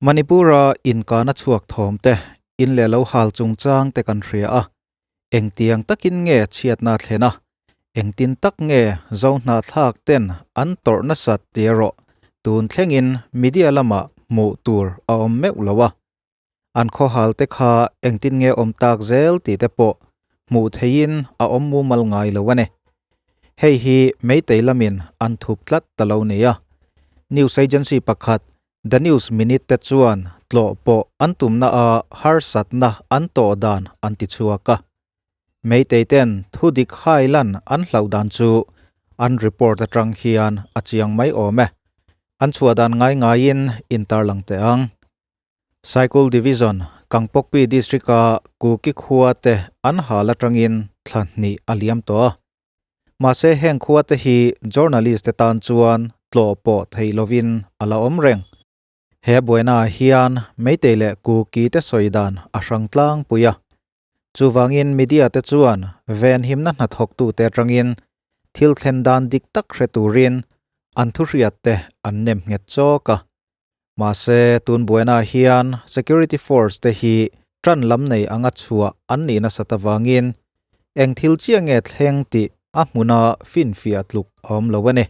Manipur-a inkana chhuak thawm te, in leh lo hal chungchang te kan hria a. Engtiang takin nge chhiatna a thlen a, engtin tak nge Zohnahthlak ten an tawrh nasat tih erawh tun thlengin media lamah hmuh tur a awm meuh lo a. An khawhal te kha engtin nge awm tak zel tih te pawh hmuh theihin a awm mumal ngai lo a ni. Hei hi Meitei lamin an thup tlat ta lo nia. News agency pakhat The News Minute te chuan tlawh pawh an tumna a harsatna an tawh dan an ti chhuak a. Meitei ten thu dik hai lan an hlauh dan chu an report atang hian a chiang mai awm e. An chhuah dan ngai ngaiin intarlang teh ang. Saikul Division, Kangpokpi District-a Kuki khua te an hal atangin thla hnih a liam tawh a. Mahse heng khua te hi journalist te tan chuan tlawh pawh theih lovin a la awm reng. He buaina ah hian Meitei leh Kuki te sawi dan a hrang tlangpui a. Chuvangin media te chuan venhimna hnathawktute atangin thil thlen dan dik tak hre turin an thuhriat te an nem nghet chawk a. Mahse tun buaina ah hian security force te hi tan lam nei anga chhuah an nih nasat avangin eng thil chiah nge thleng tih a hmuna finfiah tluk a awm lo a ni.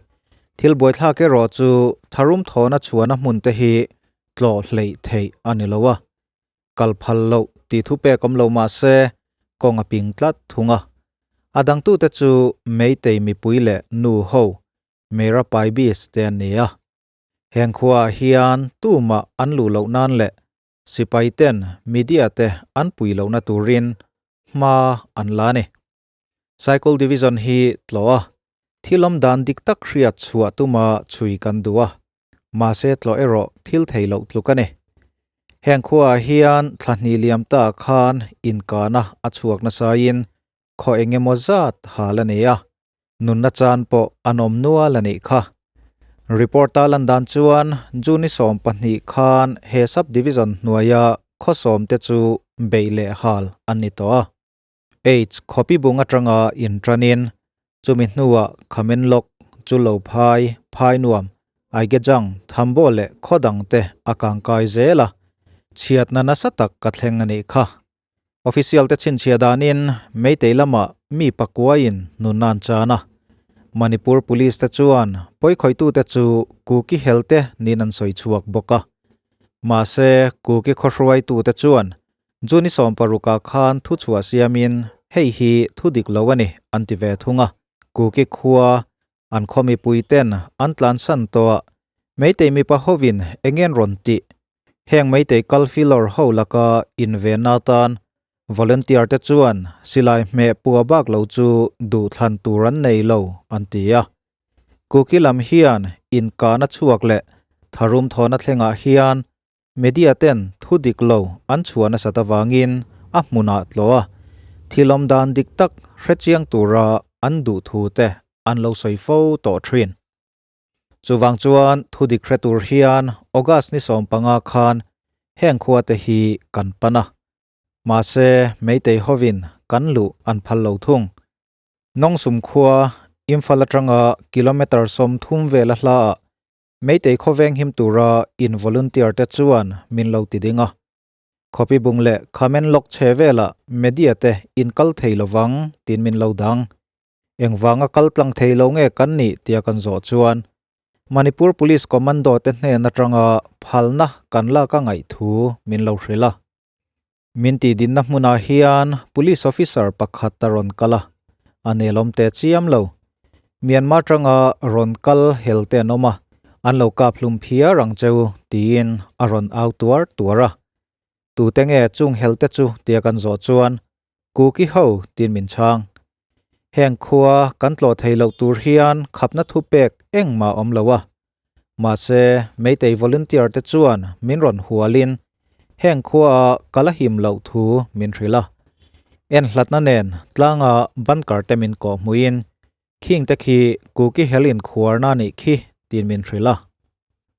Thil buaithlak erawh chu tharum thawhna chhuahna hmun te hi tlawh hleih theih a ni lo a. Kal phal loh tih thu pek awm lo mah se kawng a ping tlat thung a. A dangtute chu Meitei mipui leh nu ho, Meira Paibis te an ni a. Heng khuaah hian tumah an luh loh nan leh sipai ten media te an pui lohna turin hma an la a ni. Cycle Division hi tlawh a, thil awm dan dik tak hriat chhuah tuma chhui kan duh a, mahse tlawh erawh thil thei loh tluk a ni. Heng khuaah hian thla hnih liam ta khan inkahna a chhuak nasain khaw eng emaw zat hal a ni a, nunna chan pawh an awm nual a nih kha. Report-a lan dan chuan June 12 khan he sub-division hnuaia khaw sawmte chu beih leh hal an ni tawh a. H khawpi bung atanga inṭanin chumi hnuah Khamenlok, Chulophai, Phainuam, Aigejang, Thambaw leh khaw dangte a kangkai zel a, chhiatna nasa tak ka thleng a nih kha. Official te chhinchhiah danin Meitei lamah mi pakuaiin nunna an chan a. Manipur Police te chuan pawikhawitute chu Kuki helte niin an sawi chhuak bawk a. Mahse, Kuki khawhruaitute chuan June 16 ah khan thuchhuah siamin hei hi thu dik lo a ni an ti ve thung a. Kuki khua an khaw mipuiten an tlansan tawh a, Meitei mipa hovin eng nge an rawn tih? Heng Meitei kal filawr ho laka invenna atan volunteer te chuan silai hmeh pua bak lo chu duhthlan tur an nei lo an ti a. Kuki lam hian inkahna chhuak leh tharum thawhna thlengah hian media ten thu dik lo an chhuah nasat avangin a hmunah tlawh a, thil awm dan dik tak hrechiang tura an duh thu te an lo sawi fo tawh thin. Chuvang chuan thu dik hre tur hian August ni 15 khan heng khua te hi kan pan a. Mahse Meitei hovin kan luh an phal lo thung. Nawngsum khua Imphal atanga kilometre 30 vel a hla ah Meitei khawveng him tura in volunteer te chuan min lo ti ding a. Khawpi bung leh Khamen lawk chhe velah media te in kal thei lovang tiin min lo dang. Engvanga kal tlang thei lo nge kan nih tia kan zawh chuan Manipur Police Commando te hnen atanga phalna kan lak a ngaih thu min lo hrilh a. Min tihdinna hmunah hian Police Officer pakhat a rawn kal a, a nelawm teh chiam lo. Myanmar tanga rawn kal hel te an awm a, an lo kap hlum phiar ang cheu tiin a rawn au tuar tuar a. Tute nge chung hel te chu tia kan zawh chuan Kuki ho tiin min chhang. Heng khua kan tlawh thei loh tur hian khapna thu pek engmah awm lo a. Mahse, Meitei volunteer te chuan min rawn hualin heng khuaah ka la him loh thu min hrilh a. En hlatna nen tlanga bunker te min kawh hmuhin Khing te khi Kuki hel inkhuarna a nih khi tiin min hrilh a.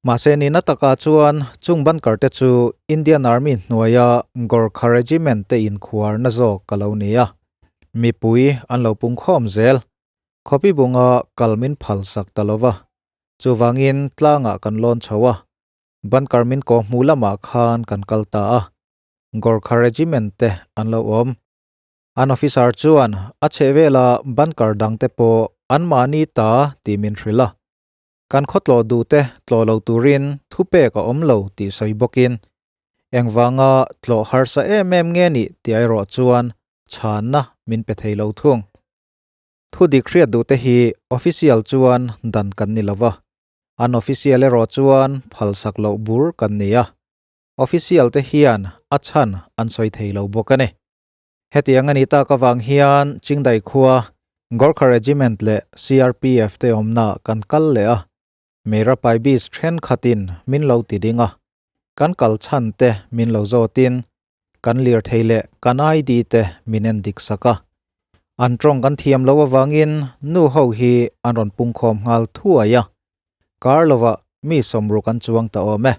Mahse nihna takah chuan chung bunker te chu Indian Army hnuaia Gorkha Regiment te inkhuarna zawk ka lo ni a. Mipui an lo pungkhawm zel. Khawpi bunga kal min phal sak ta lo va. Chuvangin tlangah kan lawn chho a. Bunker min kawh hmuh lamah khan kan kal ta a, Gorkha Regiment te an lo awm. An officer chuan a chhehvela bunker dangte pawh anmahni ta tih min hrilh a. Kan khaw tlawh duhte tlawh lo turin thupek a awm lo tih sawi bawkin engvanga tlawh harsa em em nge nih tih erawh chuan chhanna min pe thei lo thung. Thu dik hriat duhte hi official chuan dan kan ni lo va, an official erawh chuan phalsak loh bur kan ni a. Official te hian a chhan an sawi thei lo bawk a ni. Hetiang a ni tak avang hian Chingdai khua Gorkha Regiment leh CRPF te awmna kan kal leh a, Meira Paibis thenkhatin min lo ti ding a, kan kal chhan te min lo zawtin kan lirthei leh kan ID te min en dik sak a. An tawng kan thiam lo avangin nu ho hi an rawn pungkhawm nghal thuai a, kar lovah mi sawmruk an chuang ta awm e.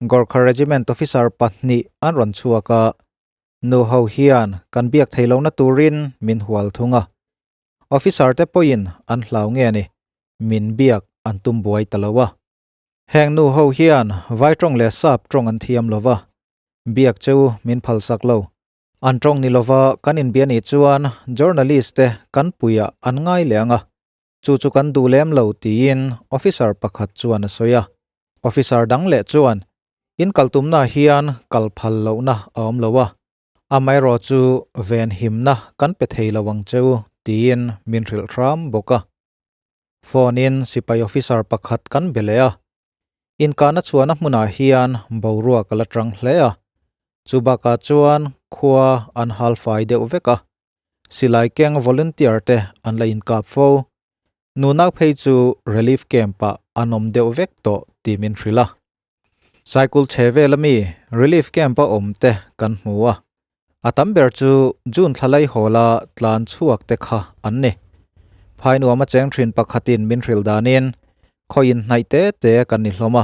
Gorkha Regiment officer pahnih an rawn chhuak a, nu ho hian kan biak thei lohna turin min hual thung a. Officer te pawhin an hlau nge ni, min biak an tum buai ta lo a. Heng nu ho hian vai tawng leh sap tawng an thiam lo va, biak cheu min phalsak lo. An tawng ni lova kan inbia nih chuan journalist te kan puiah an ngai leh ang a, Chu chu kan duh lem lo tiin officer pakhat chuan a sawi a. Officer dang leh chuan, In kal tumna hian kal phal lohna a awm lo a, amaherawh chu ven himna kan pe thei lo ang che u tiin min hrilh hram bawk a. Phone in sipai officer pakhat kan be leh a. Inkahna chhuahna hmunah hian boruak a la tang hle a, chu bakah chuan khua an hal fai deuh vek a. Silai keng volunteer te an la inkap fo. Nunak phei chu relief camp ah an awm deuh vek tawh tih min hrilh a. Cycle chhe vel ami relief camp a awm te kan hmu a. A tam ber chu June thla laihawla tlan chhuak te kha an ni. Phai nuam a cheng thin pakhatin min hrilh danin khawiin hnaih te te kan ni hlawm a.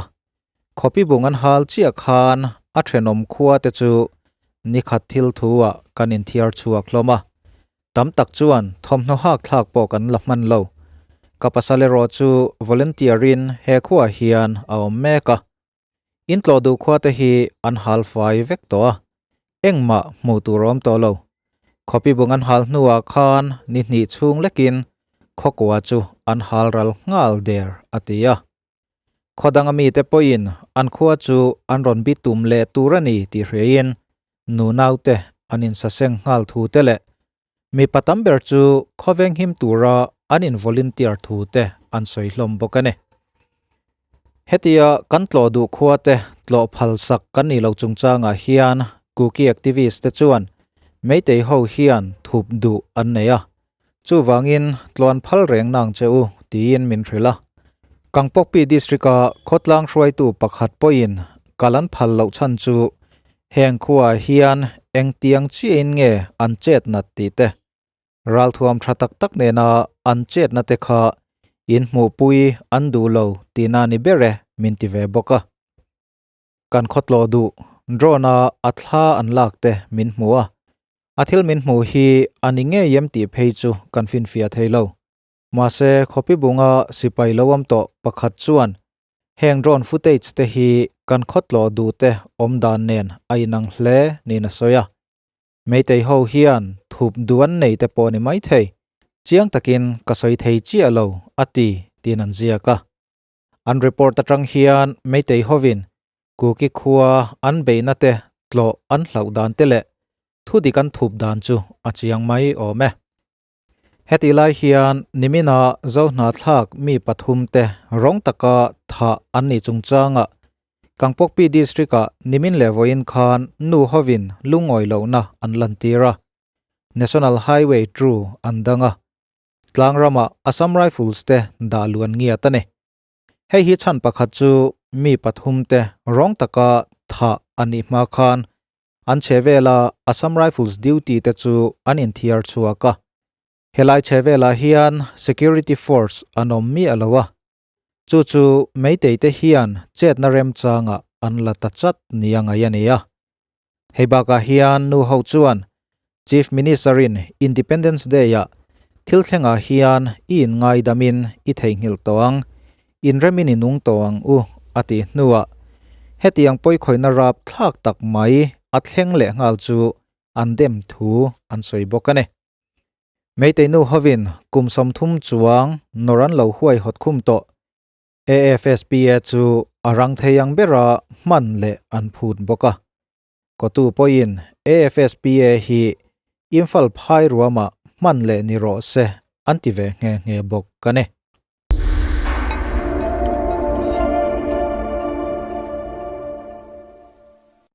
Khawpi bung an hal chiah khan a thenawm khua te chu nikhat thil thu ah kan inthiar chhuak hlawm a, tam tak chuan thawmhnaw hak thlak pawh kan la hman lo. Ka pasal erawh chu volunteer in he khuaah hian a awm mek a. In tlawh duh khua te hi an hal fai vek tawh a, engmah hmuh tur a awm tawh lo. Khawpi bung an hal hnuah khan ni hnih chhung lekin khawkua chu an hal ral nghal der a ti a. Khaw danga mite pawhin an khua chu an rawn bi tum leh tur a ni tih hriain nu naute an insaseng nghal thu te leh mipa tam ber chu khawveng him tura an in volunteer thu te an sawi hlawm bawk a ni. Hetia kan tlawh duh khua te tlawh phal sak kan nih loh chungchangah hian Kuki activist te chuan Meitei ho hian thup duh an nei a, Chuvangin tluan phal reng nang che u tiin min hrilh a. Kangpokpi District-a khawtlang hruaitu pakhat pawhin kal an phal loh chhan chu heng khuaah hian engtiang chiahin nge an chet nat tih te, ralthuam tha tak tak nena an chetna te kha inhmuhpui an duh lo tihna ni ber e min ti ve bawk a. Kan khawtlawh duh drone a a thla an lak te min hmu a, a thil min hmuh hi a ni ngei em tih phei chu kan finfiah thei lo. Mahse khawpi bunga sipai lo awm tawh pakhat chuan heng drone footage te hi kan khawtlawh duh te awm dan nen a inang hle niin a sawi a. Meitei ho hian thup duh an nei te pawh ni maithei, chiang takin ka sawi thei chiah lo a ti tiin an ziak a. An report atang hian Meitei hovin Kuki khua an beihna te tlawh an hlauh dan te leh thudik an thup dan chu a chiang mai awm e. Hetih lai hian nimina Zohnahthlak mi pathum te rawng taka thah an nih chungchangah Kangpokpi District-ah nimin leh vawiin khan nu hovin lungawi lohna an lantir a, National Highway two an dang a, Tlang ramah Assam Rifles te dah luan ngiat a ni. Hei hi chhan pakhat chu mi pathum te rawng taka thah a nih hma khan an chhe vela Assam Rifles duty te chu an inthiar chhuak a. Helai chhe velah hian security force an awm miah lo a. Chu chu Meitei te hian chetna remchangah an la ta chat nia ngaih a ni a. Hei bakah hian nu ho chuan Chief Minister-in Independence Day-ah thil thlengah hian i inngaidam in i theihnghilh tawh ang, inremin i nung tawh ang u a tih hnuah Hetiang pawikhawihna rap thlak tak mai a thleng leh nghal chu an dem thu an sawi bawk a ni. Meitei nu hovin kum 30 chuang nawr an lo huaihawt khum tawh. AFSPA chu a rang thei ang bera hman leh an phut bawk a. Kotu pawhin AFSPA hi Imphal phai ruamah hman leh ni rawh se an ti ve nghe nghe bawk a ni.